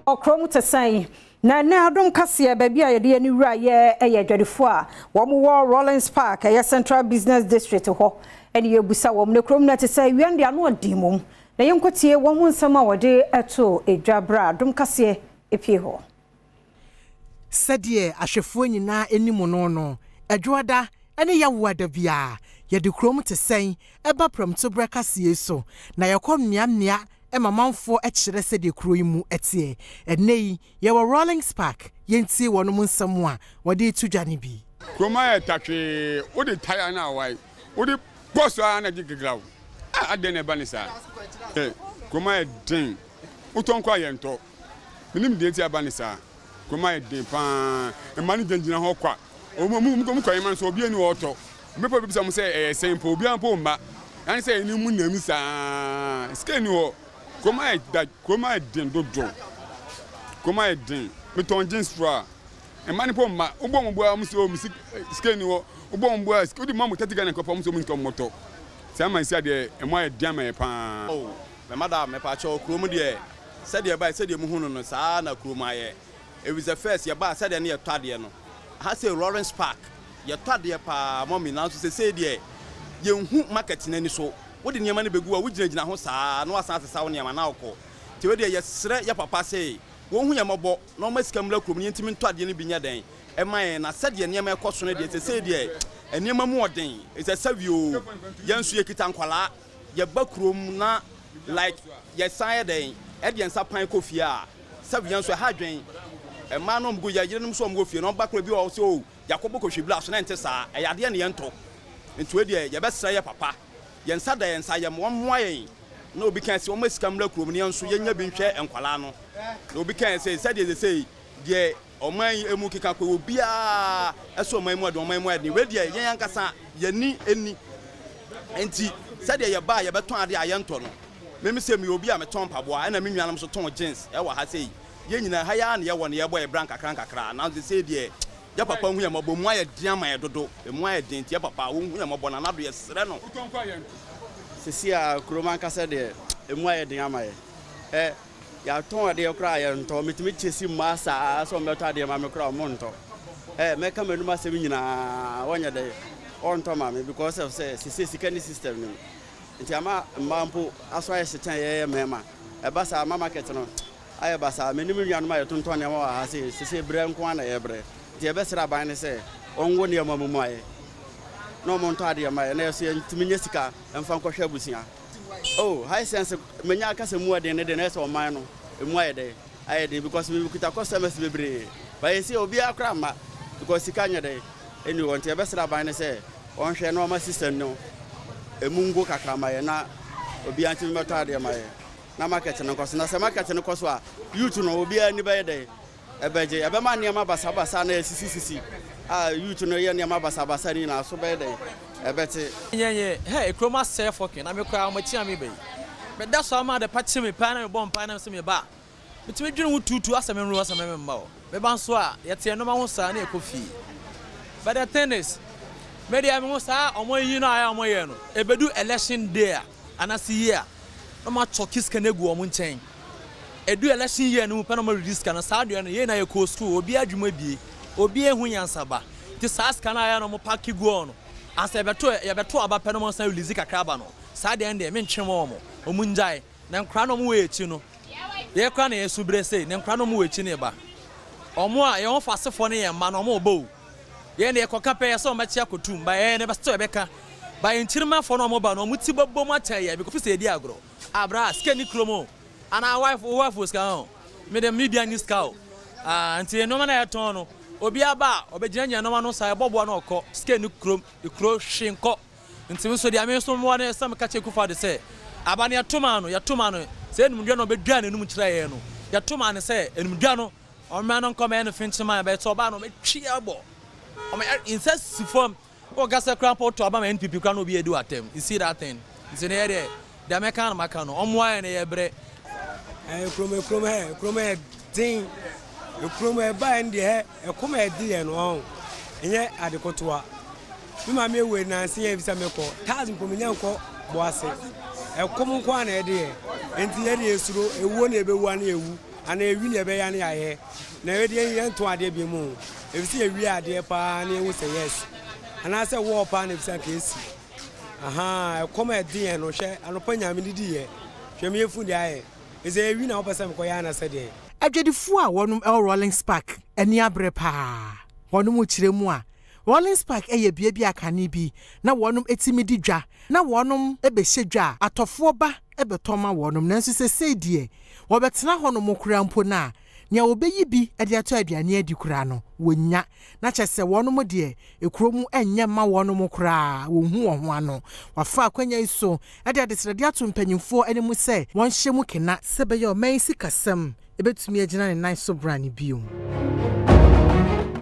Ɔkurom te sɛn na ɛnɛ Adom Kaseɛ baabi a yɛde ani wura yɛ ɛyɛ adwadifoɔ a wɔn wɔ Rawlings Park, ɛyɛ Central Business District hɔ, ɛne yɛbusa wɔn na kurom no te sɛ wia de ano ɔden mom na yɛnkɔtie wɔn ho nsɛm a wɔde ɛto edwa berɛ a Adom Kaseɛ epie hɔ. Sɛdeɛ ahwɛfoɔ nyinaa anim no, Ɛdwoada ne Yɛwoada biara yɛde kurom te sɛn ɛba Prɛmtoberɛ Kaseɛ so na yɛkɔ mmeammea ma manfoɔ kyerɛ sɛdeɛ kuro yi mu teɛ. Ɛnnɛ yi yɛwɔ Rawlings Park, yɛntie wɔnom nsɛm a wɔde to dwa no bi. Kurom ayɛ tatwee, wode taya no awae, wode bɔ so ara na gye gegraw. A adɛn na ɛba ne saa? Kurom ayɛ den, wotɔn kɔ a yɛntɔ. Menim deɛ nti aba ne saa. Kurom ayɛ den paa, mmaa no gyinagyina hɔ kwa. Ɔmo mu mu kɔ yɛn nso obiara ni ɔtɔ. Mmepɔ bi bisa mo sɛ ɛyɛ sɛn mpo, obiara mpo mma. Ɛne sɛ ɛni mu nam saa. Sika ni hɔ. Kurom ayɛ da, kurom ayɛ den dodo. Kurom ayɛ den. Metɔn jeans fura. Mmaa no mpo mma. Wobɔ mo boa mo sɛ o sika ni hɔ. Wobɔ mo boa, wode ma mo 30 Ghana nkɔpɔ mo sɛ mo nka mmɔtɔ. Saa ma nsi adeɛ ɛmo ayɛ den ama yɛ paa. Oh, me madam, mepakyɛw, kurom deɛ sɛdeɛ ɛbae sɛdeɛ muhu no, saa na kurom ayɛ. Ɛfiri sɛ first yɛbaa, sɛdeɛ ne yɛtɔ adeɛ no ha sɛ Rawlings Park yɛtɔ adeɛ paa mɔmi, nanso sesei deɛ yɛnhu market no ani so. Wode nneɛma no bɛgu a wogyinagyina ho saa na wasan asesa wo nneɛma na wokɔ. Nti wei deɛ yɛsrɛ yɛ papa sɛ wɔnhu yɛn mmɔbɔ na ɔma sika mmra kurom no yɛntumi ntɔ adeɛ no bi nyɛ dɛn ɛma yɛn. Na sɛdeɛ nneɛma ɛkɔ so no deɛ, sesei deɛ nneɛma mu ɔden ɛsɛ sɛ wio yɛn nso yɛkita nkwalaa yɛba kurom na like yɛsan yɛ dɛn ɛde yɛn nsa pan kɔ fie a sɛ yɛn nso ɛha adwen. Mmaa no ɔmo yɛ yerenom nso ɔmo wɔ fie na ɔba kora bi wɔ hɔ sɛ o yakɔbɔ kɔhwɛ bi so na ɛnte saa, ɛyɛ adeɛ ne yɛntɔ. Nti wei deɛ yɛbɛsrɛ yɛ papa, yɛn nsa da yɛn nsa yɛm, wɔn mmoa yɛn na obi kan sɛ wɔn sika mmra kurom ne yɛn nso yɛnya bi nhwɛ nkwalaa no. Na obi kan sɛ sɛdeɛ sɛ deɛ ɔman yi emu keka kɔ, obiara ɛsɛ ɔman mu ɔde ɔman mu ɛden. Wei deɛ yɛn ankasa yɛni ɛni nti sɛdeɛ yɛba a yɛbɛtɔn adeɛ a yɛntɔ no. Mímí sɛ mi obi a metɔn mpaboa ɛna mi nuanom nso tɔn jeans ɛwɔ ha sɛ yi yɛn nyinaa ha yɛ a na yɛwɔ no yɛbɔ yɛ bra nkakra nkakra. Nanso sɛ deɛ yɛ papa hu yɛ mɔbɔ mu ayɛ den ama yɛ dodo, emu ayɛ den, nti yɛ papa wɔn hu yɛ mɔbɔ na nado yɛsrɛ no. Sisi a kurom ankasa deɛ emu ayɛ den ama yɛ. Ɛ yɛatɔn adeɛ koraa yɛntɔ. Metumi kyɛ si mmaa saa sɛ ɔmbɛtɔ adeɛ ma me koraa, ɔmo ntɔ. Ɛ mɛka m'anum asɛm nyinaa, wɔnyɛ dɛ ɔntɔ ma me because of sɛ sisi sika ne system no mu nti ama mmaa mpo aso ayɛ hyekyɛn yɛyɛ mmarima. Ɛba saa ama market no ayɛ basaa. Menim nuanom a yɛtontɔn nneɛma wɔ ha sɛ sisi brɛ nko ara na yɛbrɛ, nti yɛbɛsrɛ aban ne sɛ ɔnwo nneɛma mu mu ayɛ na ɔmo ntɔ adeɛ ma yɛ na yɛso yɛntumi nyɛ sika mfa nkɔhwɛ abusua. Oh, Hisense menya akasa mu ɛden ne de na ɛsɛ ɔman no emu ayɛ dɛ ayɛ den because mi kuta customers bebree ba yɛ si obiara kora mma because sika nyɛ dɛ ɛni wɔ. Nti yɛbɛsrɛ aban ne sɛ ɔnhwɛ na ɔma system no emu ngo kakra ma yɛ na obiara ntumi bɛtɔ adeɛ ma yɛ na market no nkɔ so. Na sɛ market no kɔ so a, youth no obiara ani bɛyɛ dɛ ɛbɛgye, ɛbɛma nneɛma basabasa na esisisisi a youth no yɛ nneɛma basabasa no nyinaa so bɛyɛ dɛ ɛbɛte. Nyɛnyɛ hɛ ekurom asɛe fɔkin na me koraa ɔmo akyi a mi bɛ yi meda so ama ade pa kye me paa na mebɔ mpae na sɛ meba a metumi dwene ho tuutu asɛ me nro asɛ me mma o meba nso a yɛte nneɛma ho saa na yɛkɔ fie. But the thing is, me deɛ me ho saa ɔmo yi no a ɛyɛ ɔmo yɛ no ebedu election day a anase yie a na ɔmo atɔ sika no egu ɔmo nkyɛn. Edu election year no mu pɛ na ɔmo release sika no. Saa deɛ no yɛn na yɛkɔ school, obi adwuma bie, obi ehu nyansaba nti saa sika no a yɛ na ɔmo pack gu hɔ no ansa yɛbɛto aba pɛ na ɔmo san release kakra aba no. Saa deɛ no deɛ mentwe wɔn ɔmo ngyae na nkora na ɔmo wɔ akyi no yɛ kora na yɛsu bere sei na nkora na ɔmo wɔ akyi no ba ɔmo a yɛn ho fa asefoɔ ne yɛn mma no ɔmo bɔ o yɛn deɛ yɛkɔka pɛ yɛ sɛ ɔmo bɛkye akotum ba yɛn ne bɛsɛ yɛbɛka ba yɛn kyirimafoɔ no ɔmo ba no ɔmo ti bɛbɔ mu akyɛn yɛ because sɛ yɛdi agorɔ abra sika ni kurom o anaa wife wɔ sika o me de mi bia ni sika o. Aa nti nneɛma na yɛtɔn no obi aba a ɔbɛgyina nyina nneɛma no saa yɛbɔ boa na ɔkɔ. Sika ni kurom, ekuro hwe nkɔ. Nti nso deɛ me nso mmoa no sɛ meka kyerɛ Kufa de sɛ aba no yɛto no sɛ enumdua no ɔbɛdua n'anum kyerɛ yɛn no, yɛto maa no sɛ enumdua no ɔmmra no nkɔmɛ no finkyima yɛbɛyɛ sɛ ɔbaa no ɔbɛtwi abɔ ɔmɛ nsa si fam wɔkasa kora mpo to aba ma NPP kora na obi edi w'atɛm. You see that thing? Nti ne yɛ deɛ deɛ mɛka no maka no ɔmmoa yɛn no yɛ brɛ. Kurom ɛ den, kurom ɛba yɛn deɛ ɛkɔm a ɛdi yɛn no ɔn ɛnyɛ ade kotoa. Mi maame ewu nansi yɛn bisa mi kɔ taaz mpo mi nya nkɔ bɔ ase ɛkɔm nko a na ɛde yɛ nti yɛ de esuro ewuo na ebewu ana ewu. Anaa ewi na ɛbɛyɛ a na yɛayɛ. Na wei deɛ yɛntɔn adeɛ biom o. Ɛfiri sɛ yɛwie adeɛ paa na yɛhu sɛ yes. Anaasɛ wɔɔ paa na ɛfiri sɛ anka ɛsi. Ahaa, ɛkɔm a ɛde yɛn no, hwɛ anɔpa nyinaa mendidiiɛ. Hwɛ me yafunu deɛ ayɛ. Ɛsɛ ewi na wopɛ sɛ mekɔyɛ anasɛ deɛn? Adwadifoɔ a wɔnom wɔ Rawlings Park ani abere paa. Wɔnom kyerɛ mu a, Rawlings Park yɛ bea bi a kane bi na wɔnom tumi di dwa na wɔnom bɛhyɛ dwa a atɔfoɔ ba bɛtɔ ma wɔnom nanso sesei deɛ wɔbɛtena hɔnom koraa mpo no a nea wɔbɛyi bi de atɔ aduane adi koraa no wɔnnya na kyerɛ sɛ wɔnom deɛ kuro mu nyɛ mma wɔnom koraa wɔnhu wɔn ho ano. Wɔafa akwanya yi so de adesrɛdeɛ ato mpanyinfoɔ anim sɛ wɔnhyɛ mu kena sɛ ɛbɛyɛ ɔman yi sikasɛm bɛtumi agyina ne nan so brane bio.